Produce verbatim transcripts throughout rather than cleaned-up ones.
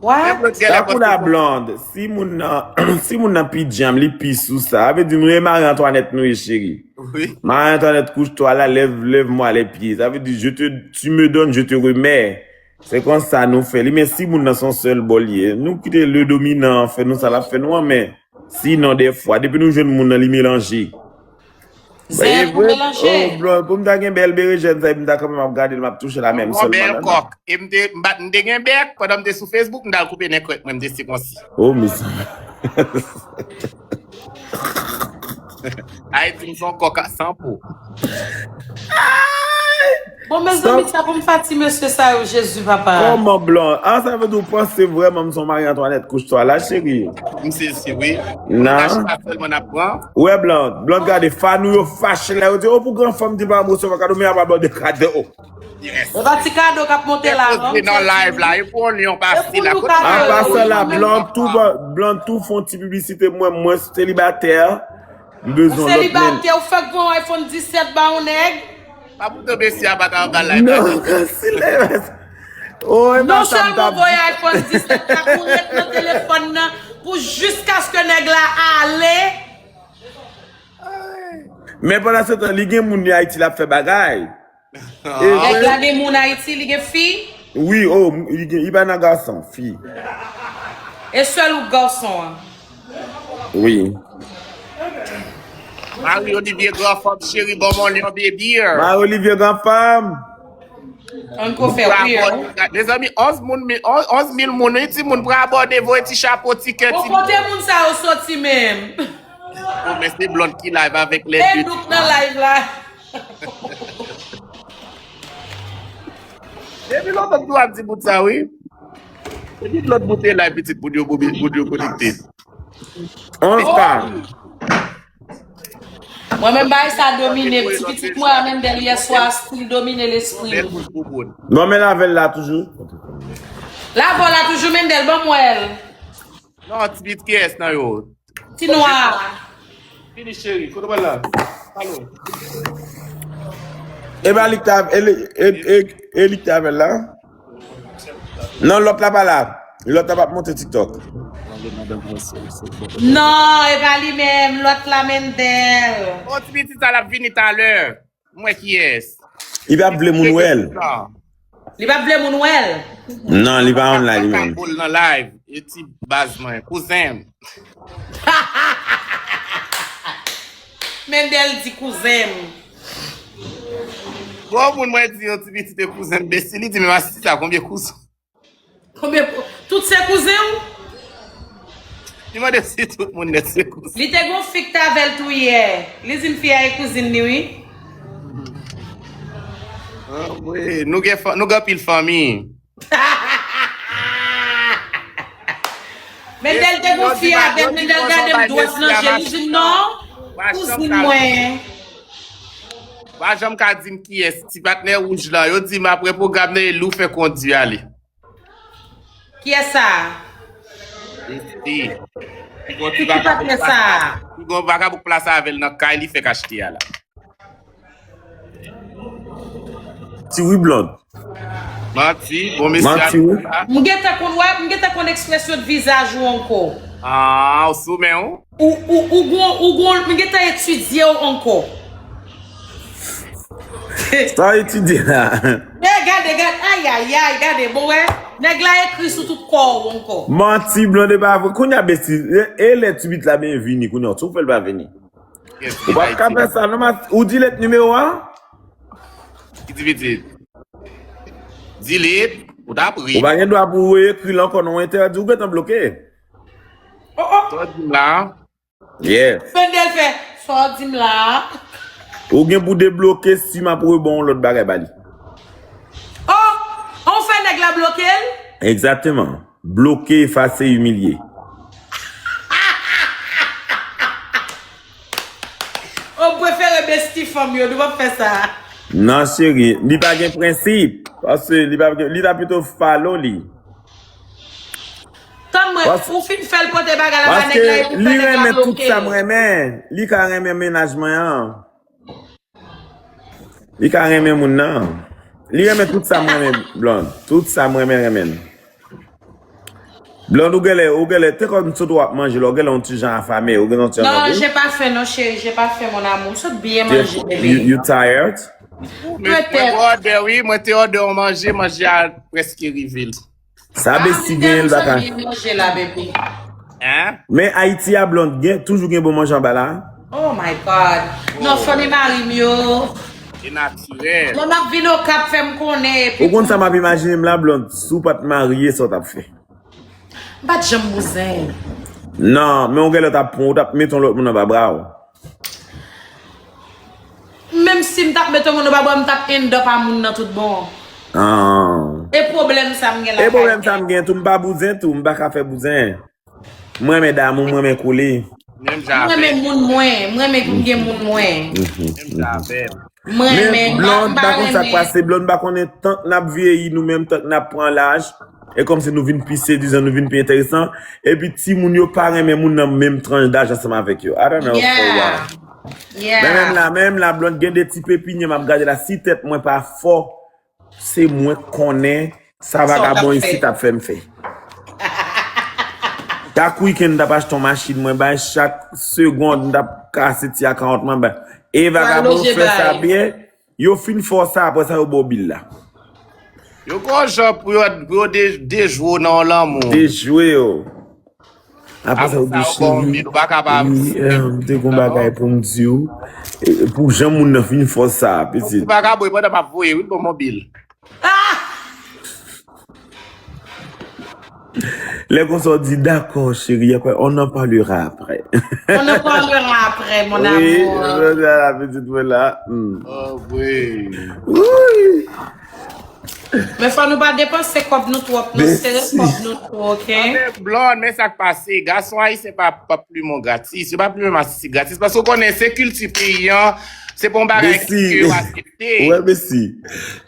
What? Sa kou la Blonde, si moun nan, si moun nan pi djanm, li pi sou sa. Sa vle di nou e Marie Antoinette nou ye, cheri. Wi. Marie Antoinette couche-toi là, lève, lève-moi les pieds. Sa vle di, je te, tu me donnes, je te remets. Se konsa nou fè li. Men si moun nan se yon sèl bò li ye, nou kite le dominan fè nou sa l ap fè nou an, men sinon, dèfwa, depi nou jwenn moun nan, li melanje. Zen pou melanje. Oh, Blonde, pou m ta gen bèl berejèn sa, m ta kanmenm ap gade l, m ap touche la menm Yon sèlman. bèl Non, non. Kòk. E m te, m pa- m te gen bèk, pandan m te sou Facebook, m t al koupe nen kwèk mwen, m te se konsi. Oh, mezanmi. Ayiti, m se yon kòk a san po. Bon, mezanmi, sa pou m fè ti mesye sa yo, Jezi, papa. Kòman, Blonde? Ah, sa vle di ou panse vrèman m se yon Marie Antoinette couche-toi là, cheri? M sezi, wi. Non. Kach la sèlman n ap pran. Wè, Blonde. Blonde, gade, fan ou yo fache la, yo di, oh, pou gran fanm di pa resevwa kado, men y ap ba w de kado. Yes. E pa ti kado k ap monte la, non? Poze nan live la, e pou yon lyon pase la. Pou Kote kado. An pasan la, Mwen Blonde tou, Blonde tou fè yon ti piblisite pou mwen, mwen selibatè. M bezwen lòt men. Selibatè, ou fèk pran yon iPhone disèt ba yon nèg? Pa pou tonbe si a pa ta anba live la. Non, silence. Oh, e pa Non sa m t sèlman ap voye iPhone disèt la pou ret nan telefòn nan pou jiskaske nèg la ale. Men pandan se tan, li gen moun li Ayiti l ap fè bagay. E Nèg la gen moun Ayiti, li gen fi. Wi, oh, li gen, li pa nan gason, fi. E sèl ou gason an. Wi. Marie Olivier Granfanm, cheri, bon, mon lion baby. Marie Olivier Granfanm. An ko fè wi. Mezanmi, onz moun, mi- on- onz mil moun, wi, ti moun pou abòne, voye ti chapo, ti kè, Bon, ti kote moun sa yo soti menm? Oh, men se Blonde ki live avèk lè E de. Douk nan live la. Depi lontan m tou ap di bout sa, wi. Depi lòt bout te live, pitit, bout yo, bout yo konekte. Onz ka. Mwen menm bagay sa domine. Ti pitit mwen a Mendel yè swa still domine lespri m. Bèl bout pou bout. Bon, men lavel la toujou. Lavè w la toujou Mendel, ban m wè l. Non, ti bit kiyès nan yo? Ti nwa. Fini cheri, kote w la? Alo. E ba li k ta, e li, e, e, e li k ta avè l la? Non, lòt la pa la. Lòt la p ap monte TikTok. Non, e pa li menm, lòt la Mendel. Bon, ti pitit sa l ap vini talè. Mwen kiyès? Li p ap vle moun wè l. Li p ap vle moun wè l. Non, li pa online li menm. Bol nan live. E ti baz mwen, kouzen m. Mendel di kouzen m. Bon, moun mwen di yon ti pitit e kouzen m, besi, li di men masi sa, konbyen kouzen? Konbyen pou- tout se kouzen w? Li mande si tout moun nèt se kouzen. Li te gon fi k t avè l tou yè. Li di m fi a e kouzin li wi. Ah, wi, nou gen fa- nou gen pil fanmi. Mendel te gon fi avè l, Mendel gade m dwat nan je, li di m non, kouzin mwen. Pa janm ka di m kiyès, ti patnè wouj lan, yo di m apre pwogram nan e li w fè kondi ale. Kiyès sa? Esti. Li gon ti vagabon plase avè l nan kay li fèk achte a la. Ti wi Blonde. Manti, bon mesye. Manti wi. M gentan konn wè, m gentan konn ekspresyon de vizaj ou ankò. Ah, ou sou men ou? Ou ou ou gon ou gon m gentan etidye w ankò. Sa etidye la. E gade gade ayayay gade bon wè. Nèg la ekri sou tout kò w ankò. Manti Blonde e pa vre. Kounye a besi. E, e lè ti bit la byen vini kounye a. Tou fè l pa vini. Ou pa ka fè sa non mas. Ou delete nimewo a? Ki ti pitit? Delete, ou ta pri. Ou pa gen dwa pou ou ekri l ankò non entèdi ou gentan bloke. Oh oh. Sa w di m la? Yeah. Fendel fè sa w di m la. Ou gen pou debloke si m ap rebon yon lòt bagay ba li. Oh, ou fè nèg la bloke l? Egzakteman. Bloke, efase, imilye. Ou prefere besti fanm yo, nou p ap fè sa. Non cheri, li pa gen prensip. Paske li pa gen, li ta pito follow li. Tann mwen, ou fin fè l pote bagay la ba nèg la epi ou fè nèg la bloke l. Paske li renmen tout sa m renmen. Li ka renmen mennaj mwen an. Li ka renmen moun nan. Li renmen tout sa m renmen Blonde. Tout sa m renmen renmen l. Blonde, ou genlè, ou genlè, te kòm sot w ap manje la, ou genlè yon ti jan afame, ou genlè yon ti jan Non, anvi. J'ai pas faim, non, chérie, j'ai pas faim, mon amour. Sot byen manje, You, bébé. You tired? Men mwen te òdè, wi, mwen te òdè yon manje, manje a prèske rive. Sa Besi genyen, l pa ka. Byen manje la, bébé. Hein? Men Ayiti a, Blonde, gen, toujou gen bon manje anba la. Oh my God. Non, fanmi mari m yo. E natirèl. Lè m ap vin Okap, fè m konnen. Epi Ou konn sa m ap imajine m la, Blonde, si w pa t marye, sa w t ap fè? M pa t janm bouzen. Non, men yon genlè t ap pran, ou t ap mete yon lòt moun anba bra w. Menm si m t ap mete yon moun anba bra m, m t ap end up a moun nan tout bon. Ah. E pwoblèm sa m gen la. E pwoblèm sa m gen tou, m pa bouzen tou, m pa ka fè bouzen. Mwen renmen damou, mwen renmen koule. Menm jan Mwen renmen avèk. Moun mwen, mwen renmen m gen moun mwen. Menm jan avèk. Mwen renmen Men m pa Blonde, m pa pa konn sa k renmen. Pase, Blonde, pa konnen tank n ap vyeyi, nou menm tank n ap pran laj, e kòmsi nou vin pi sedizan, nou vin pi enteresan, epi timoun yo pa renmen moun nan menm tranch daj ansanm avèk yo. I don't know for why. Yeah. Yeah. Men menm la, menm la, Blonde, gen de ti pepinye m ap gade la, si tèt mwen pa fò, se mwen k konnen sa vagabon isi t ap fè m fè. Chak weekend, m t ap achte yon machin, mwen bay chak segonn, m t ap kase ti akawont mwen bay. E vagabon yo fè sa byen, yo fin fè w sa, apre sa, yo ba w bil la. Yo gon jan pou yo, pou yo de, dejwe w nan yon lanmou. Dejwe yo. Apre sa, yo di, Apre sa, yo ba w cheri, bil, ou pa kapab. Wi, eh, m te gon bagay pou m di w. E, pou jan moun nan fin fè w sa, Ti pitit. vagabon, pandan m ap voye, wi, l ban m yon bil. Lè konsa w di, dakò, cheri, apre, on en parlera après. On en parlera après, mon Wi, amour. jodi a la, pitit mwen la. Hmm. Oh, wi. Wi. Men fò nou pa depanse kòb nou twòp, non, sere kòb nou twò, oke? Men Blonde, men sa k pase, gason ayisyen pa, pa plimen w gratis, yo pa plimen masisi gratis, paske w konnen se kilti peyi an, se pa yon bagay Mesi. Ke yo aksepte. Wè, mesi.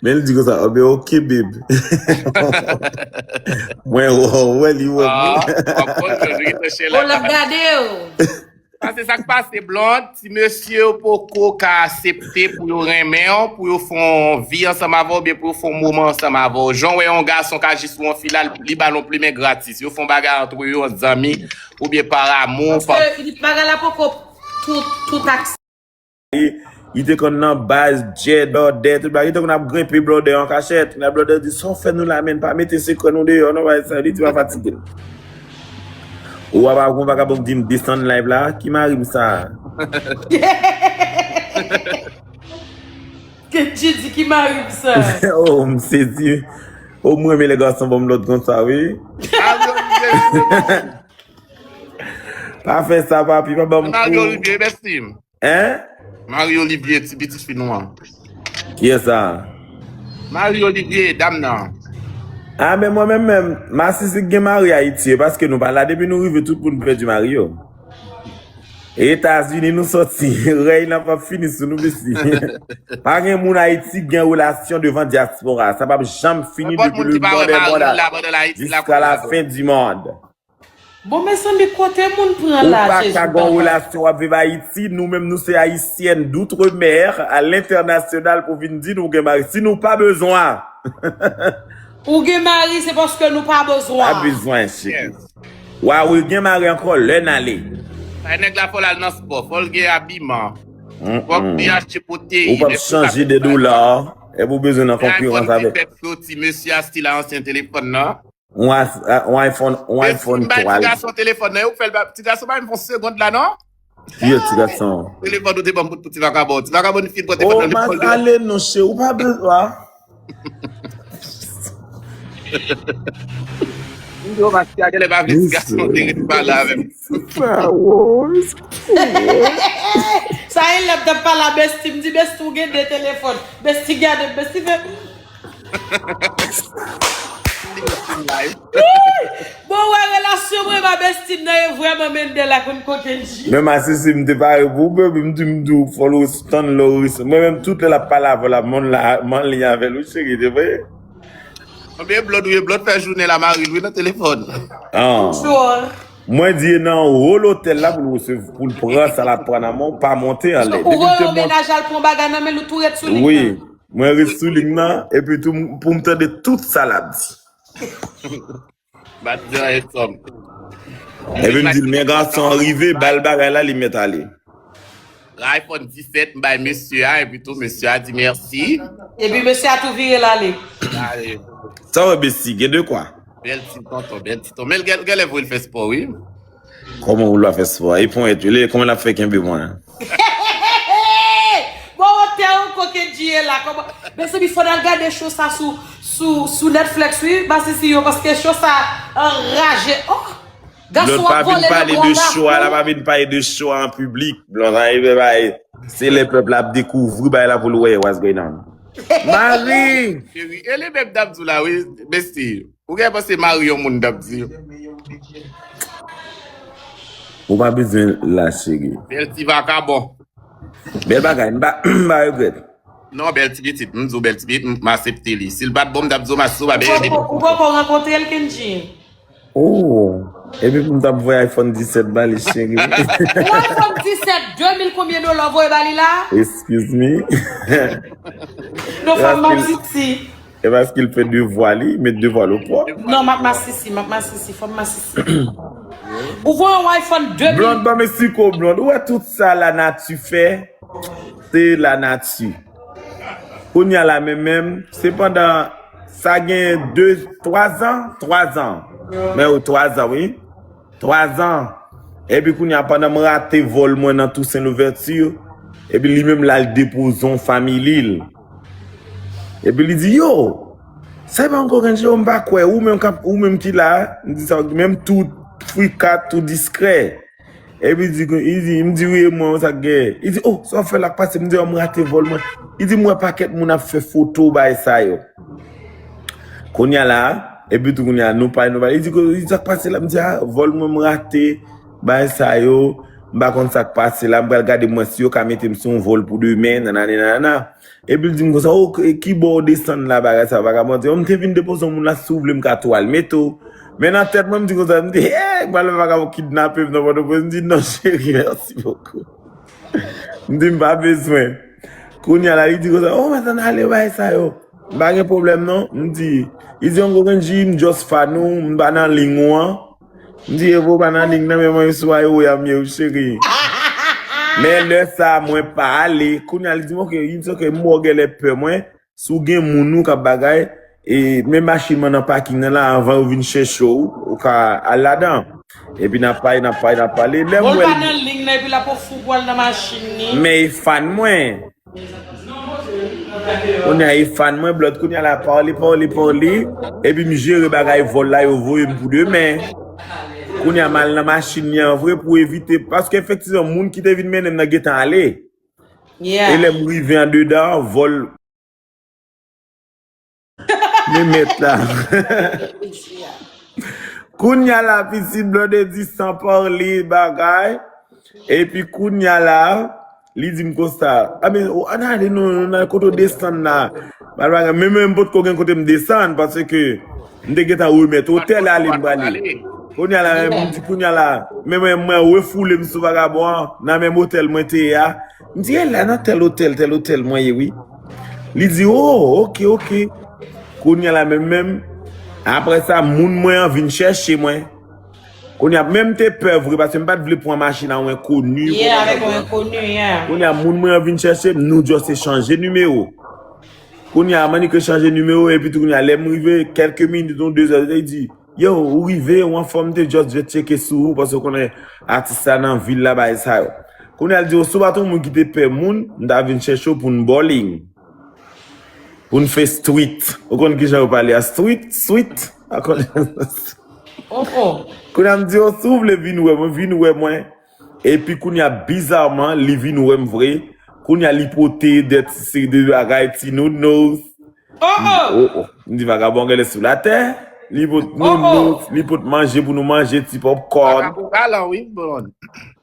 Men li di konsa, oh, ben, ok, babe. Mwen, wè, wè, li wè. Ah, w ap konn, jodi ki te chè O, l ap la. Gade w. Sa se sa k pase, Blonde. Ti mesye yo poko ka aksepte pou yo renmen w, pou yo fè yon vi ansanm avè w, oubyen pou yo fè yon moman ansanm avè w. Jan w wè yon gason ka jis wè yon fi la, li ba l yon plimen gratis. Yo fè yon bagay antre yo, yon zanmi, oubyen par amour, par Paske bagay la poko tout, tout aksè. Li te konn nan baz, djè, blòdè, tout bagay. Li te konn ap grenpe blòdè an kachèt. Lè blòdè di, sa w fè nou la, menn, pa mete sekrè nou deyò, non, bagay sa. Li di, pa fatige l. Ou ap ap gon vagabon k di m desann live la, ki mari m sa? Kendji di ki mari m sa. Oh, m sezi. Oh, mwen, men lè gason ban m lòd konsa, wi. Pa fè sa, papi, pa ban m Marie kou. Olivier, bèstim. Hein? Marie Olivier, ti pitit fi nou an. Kiyès sa? Marie Olivier, dam nan. Ah, men mwen menm, menm, masisi k gen mari Ayiti, e paske nou pa la, depi nou rive, tout moun pèdi mari yo. Etazini nou sòti, rèy nan p ap fini sou nou, mesi. Pa gen moun Ayiti k gen relasyon devan dyaspora, sa p ap janm fini. Nenpòt Depi moun ki le pa wè bon dè mari bon l la, la pandan l Ayiti la, jiska la fen di mond. Bon, mezanmi, kote moun pran Ou la, pa Jezi ka gen papa? Relasyon w ap viv Ayiti, nou menm nou se ayisyèn d'outre-mer, à l'international pou vin di nou gen mari. Si nou pa bezwen. Ou gen mari, se paske nou pa bezwen. Pa bezwen, cheri. Wa, ou gen mari ankò, lè n ale. Sa nèg la fò l al nan spò, fò l gen abiman. Fòk li achte pwoteyin. Ou p ap chanje de dola. Epi ou bezwen nan konkirans avèk. Pèp yo ti mesye a stil a ansyen telefòn nan. Yon as- a- yon iPhone, yon iPhone Bay ti twa. Gason telefòn nan, yo fè l ba ti Gason pa menm fon segond la non. Yo, ti gason. Telefòn ou te ban pou ti vagabon. Ti vagabon fin pran telefòn Oh, nan, li mas pran ale non, cheri, ou pa bezwen. Yo, mas ki a genlè pa vle ti gason te ret pale avè m. Sa, oh, Sa e lè m t ap pale a Besti, m di, Besti, ou gen de telefòn. Besti gade, Besti fè. Bon, wè, relasyon mwen ba Besti m nan e vrèman Mendel ak yon kokenji. Men masisi, m te pare pou ou, baby, m di, m di w, fò l res- tann lè w res- mwen menm, tout lè l ap pale avè w la, m an la, m an liy avè l, wi, cheri, te vre. Konbyen blòd ou ye? Blòd fè jounen la, mari l wi nan telefòn. Ah. Sure. Mwen di, e nan wo lotèl la pou l resevwa, pou l pran sa l ap pran nan men w, pa monte anlè. Ou voye yon menaj al pran bagay nan men l, ou tou ret sou liy Wi, nan. Mwen ret sou liy nan, epi tou, m- pou m tande tout sa l ap di. Bat di anyen sòm. Epi m di l, men gason an rive, ba l bagay la, li mèt ale. iPhone disèt, m bay mesye a, epi tou mesye a di mèsi. Epi mesye a tou vire l ale. Ale. Sa w wè, Besti, gen de kwa. Bèl ti tonton, bèl ti tonton. Men l gen, gen lè vre l fè spò, wi. Kòman ou la fè spò? E ponyèt, li, kòman l ap fè kenbe mwen? Bon, otè ou koke djiye la. Kòman? Mezanmi, fò n al gade show sa sou, sou, sou Netflix, wi, masisi yo, paske show sa anraje. Oh! Gason Blòd pa ap vin vole nan pale bwa de show a, la gason. Pa vin pale de show a an piblik. Blòd a, e bay, se lè pèp la ap dekouvri bay la pou l wè what's going on. Mari! Cheri, e li menm dam di w la, wi, Besti. Ou gen panse mari yon moun dam di? Ou pa bezwen la, cheri. Bèl ti vakabon. Bèl bagay, m pa, m pa regrèt. Non, bèl ti pitit, m di w bèl ti pitit, m aksepte li. Si l pa t bon, m t ap di w masisi w pa Ou bezwen poko, ou poko rankontre l, Kendji. Oh, epi pou m t ap voye iPhone disèt ba li, cheri. Ou iPhone disèt, de mil konbyen dola w voye ba li la? Excuse me. Non, fò m masisi. E paske l fè devwa li, met devwa l o pwòp. Non, m ap masisi, m ap masisi, fò m masisi. Ou voye yon iPhone de mil. Blòd, ban m esiko Blòd. Ou wè tout sa lanati fè, se lanati. Kounye a la menm menm, se pandan sa gen de, twa zan, twa zan. Men yo twa zan, wi. Twa zan. Epi kounye a pandan m rate vòl mwen nan Toussaint Louverture, epi li menm l al depoze yon fanmi li l. Epi li di, yo, sa pa ankò Kendji, yo, m pa kwè, ou menm k ap, ou menm ki la, m di sa, menm tou frikat, tou diskrè. Epi li di, li di, m di, wi, e mwen, sa k gen? Li di, oh, sa w ap fè la k pase? M di, oh, m rate vòl mwen. Li di, m wè pakèt moun ap fè foto, bagay sa yo. Kounye a la, epi tou kounye a, nou pale, nou pale. Li di, li di, sa k pase la? M di, a, vòl mwen, m rate, bagay sa yo, m pa konn sa k pase la, m pral gade mwen si yo ka mete m sou yon vòl pou demen, nanane, nanana. Epi l di m konsa, oh, ki bò w desann la, bagay sa, vagabon? M te vin depoze yon moun la, si w vle, m ka tou al mete w. Men nan tèt mwen, m di konsa, m di, hey, m pral fè vagabon kidnape m nan Pòtoprens. M di, non, cheri, merci beaucoup. M di, m pa bezwen. Kounye a la, li di konsa, oh, mèt ann ale, bagay sa yo. M pa gen pwoblèm, non. M di, li di, yon gwo Kendji, m just fan ou, m pa nan liy ou an. M di, evo pa nan liy nan, men mwen sou ayo a m ye, wi, cheri. Men lè sa, mwen pa ale. Kounye a, li di m, ok, li di, ok, m wè w genlè pè mwen. Si w gen moun ou k ap bagay, e, men machin mwen nan paking nan la, anvan yo vin chèche w, ou ka al ladan. Epi n ap pale, n ap pale, n ap pale. Lè m Bon, l wè pa l, nan liy nan, epi l ap fou pral nan machin li. Men e fan mwen. Kounye a, e fan mwen, Blòd, kounye a la, pale, pale, pale. Epi m jere bagay vòl la, yo voye m pou demen. Kounye a, m al nan machin li an vre pou evite. Paske efektivman, moun ki te vin mennen m nan gentan ale. Yeah. E lè m rive andedan, vòl. Men mèt la. Kounye a la, pitit Blòde di san pale bagay. Epi kounye a la, li di m konsa. A men, oh, ann ale, non, non, nan kote w desann la. Bagay, men mwen, m potko gen kote m desann, paske m te gentan remèt otèl ale, m prale. Kounye a la, men m di kounye a la, men mwen, mwen refoule m sou vagabon an, nan menm otèl mwen te ye a. M di, e la, nan tèl otèl, tèl otèl mwen ye, wi. Li di, oh, ok, ok. Kounye a la, menm, menm, apre sa, moun mwen an vin chèche mwen. Kounye a, menm te pè vre, paske m pa t vle pran machin a yon enkoni. Yeah, avèk yon enkoni, yeah. Kounye a, moun mwen an vin chèche m, nou just se chanje nimewo. Kounye a, m annik chanje nimewo, epi tou kounye a, lè m rive, kèlke minit, yon de zè, li di, yo, ou rive, ou anfòm, m te just vin tcheke sou ou, paske w konnen atis la nan vil la, bagay sa yo. Kounye a, li di, oh, si w pa t yon moun ki te pè moun, m ta vin chèche w pou n bowling. Pou n fè street. Ou konn kijan yo pale a street? Street? A konn- Oh, oh. Kounye a m di, oh, si w vle vin wè mwen, vin wè mwen. Epi kounye a, bizarman, li vin wè m vre. Kounye a, li pote de ti seri de bagay, ti nounos. Oh, oh. Oh, oh. M di, vagabon genlè sou latè. Li pot Oh, oh. nounos, li pot manje pou nou manje, ti popcorn. Vagabon galan, wi, Blòd.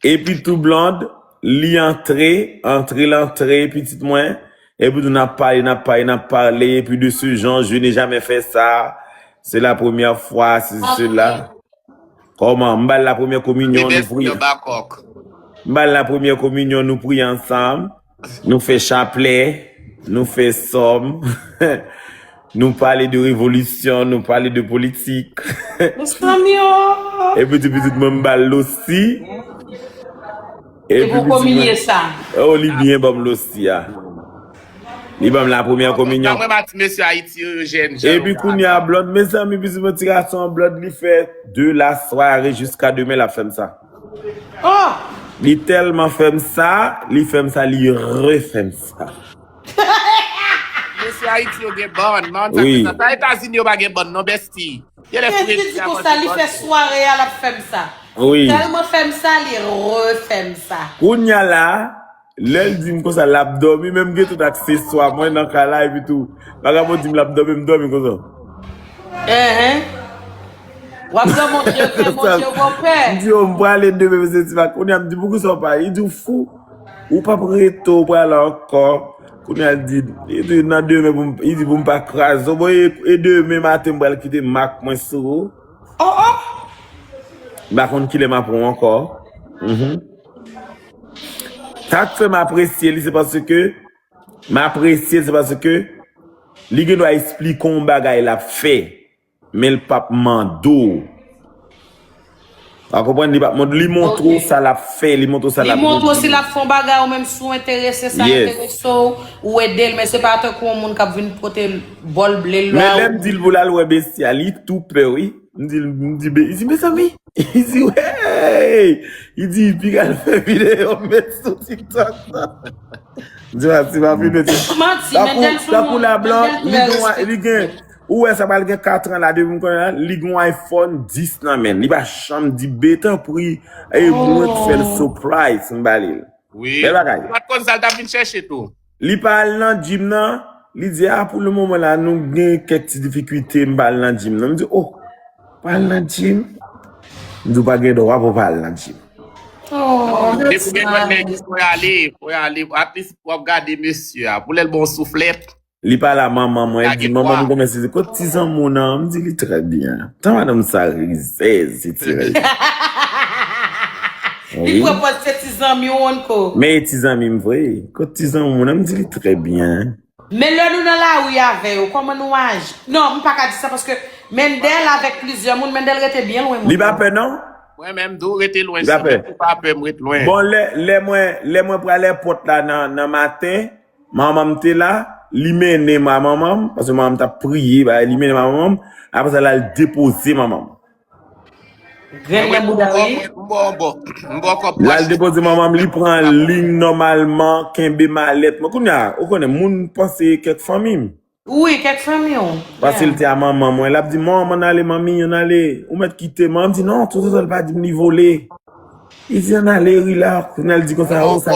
Epi tou Blòd, li antre, antre, l antre, pitit mwen. Epi tou n ap pale, n ap pale, n ap pale, epi de ce genre, je n'ai jamais fait ça. C'est la première fois, ceci, cela. Kòman? M ba l la premyè kominyon, nou Bèl priye. Yon bakòk. M ba l la premyè kominyon, nou priye ansanm. Nou fè chaplè, nou fè sòm. Nou pale de revolisyon, nou pale de politik. Mezanmi o. Epi ti pitit mwen m ba l losi. Epi w kominye sa. Oh, li byen ban m losi a. Li ban m la premyè kominyon. Mwen, mwen, ti mesye Ayiti yo, yo jèn jan. Epi kounye a Blòd, mezanmi, pitit mwen ti gason an Blòd, li fè de la sware jiska demen l ap fè m sa. Oh! Li tèlman fè m sa, li fè m sa, li refè m sa. Mesye Ayiti yo gen bann, man. Sa Wi. Sa Etazini yo pa gen bann, non, besti. Yo lè Kèt ki di konsa, li fè sware a, l ap fè m sa. Wi. Tèlman fè m sa, li refè m sa. Kounye a la, lè l di m konsa, l ap dòmi, men m gen tout akseswa mwen nan kay la, epi tou, vagabon di m l ap dòmi, m dòmi konsa. Enhen. W ap dòmi, mon Dieu, fè mon Dieu, bon pè. M di, yo, m prale demen, mesye Timak. Kounye a, m di, poukisa w pa? Li di, w fou. Ou p ap rete, w prale ankò. Kounye a, li di, li di, nan demen, pou m, li di, pou m pa kraze w. Bon, e, e demen maten, m pral kite mak mwen sou ou. Oh, oh. M pa konn kilè m ap wè w ankò. Mhm. Sa k fè m apresye li, se paske, m apresye l, se paske li gen dwa esplike w yon bagay l ap fè, men l p ap mande w. Ou konprann? Li p ap mande, li montre w sa l ap fè, li montre w sa l Li ap montre w si di. L ap fè yon bagay, ou menm si w enterese, sa Yes. enterese w, ou ede l, men se pa tankou yon moun k ap vin pote bòl ble l Men la. lè m di l pou l al wè besti a, li tou pè, wi. M di, m di, be- li di, mezanmi. Li di, wey! Li di, piga l fè videyo, m met sou TikTok. M di, mati, m ap filme ti. Manti, Tankou, Mendel sou tankou moun, la blan, Mendel li trè gen, li gen, respekte. Ou wè sa pral gen kat an la, depi m konnen la, li gen yon iPhone dis nan men l. Li pa janm di, be tanpri, e mwen k fè l surprise, m ba li l. Wi. Bèl bagay. Ou pa t konn sa l t ap vin chèche tou. Li pa al nan gym nan. Li di, a, pou le moman la, nou gen kèk ti difikilte, m pa al nan gym nan. M di, oh, pa al nan gym? M di, ou pa gen dwa pou pa al nan gym. Oh, Depi gen yon nèg, fò y ale, fò y ale. At least w ap gade mesye a. Pou lè l bon souflèt. Li pale a manman mwen, li Lage di, manman pwa. m kòmanse di, kot ti zanmi w nan? M di, li trè byen. Tan madanm sa rizèz, se ti rèz. Li pran pòz se ti zanmi w, Onko. Men e ti zanmi m vre. Kot ti zanmi w nan? M di, li trè byen. Men lè nou nan lari avè yo, kòman nou aji? Non, m pa ka di sa paske Mendel avèk plizyè moun, Mendel rete byen lwen moun. Li pa pè, non? Mwen menm, tou rete lwen. Li pa pè. Ou pa pè, m ret lwen. Bon, lè, lè mwen, lè mwen pral èpòt la nan, nan maten, manman m te la, li mennen m a manman m, paske manman m t ap priye, bagay, li mennen m a manman m, apre sa, l al depoze manman m. Grenn nan bouda, wi. M bon, bon. M bon kòb. L al depoze manman m, li pran liy nòmalman, kenbe malèt mwen. Kounye a, ou konnen, moun panse kèk fanmi m. Wi, kèk fanmi w. Paske l te a manman mwen, l ap di, manman, ann ale, manmi, ann ale. Ou mèt kite m. Manman m di, non, tonton Zòl pa di m li vole. Li di, ann ale, Rila. Kounye a, l di konsa, oh, sa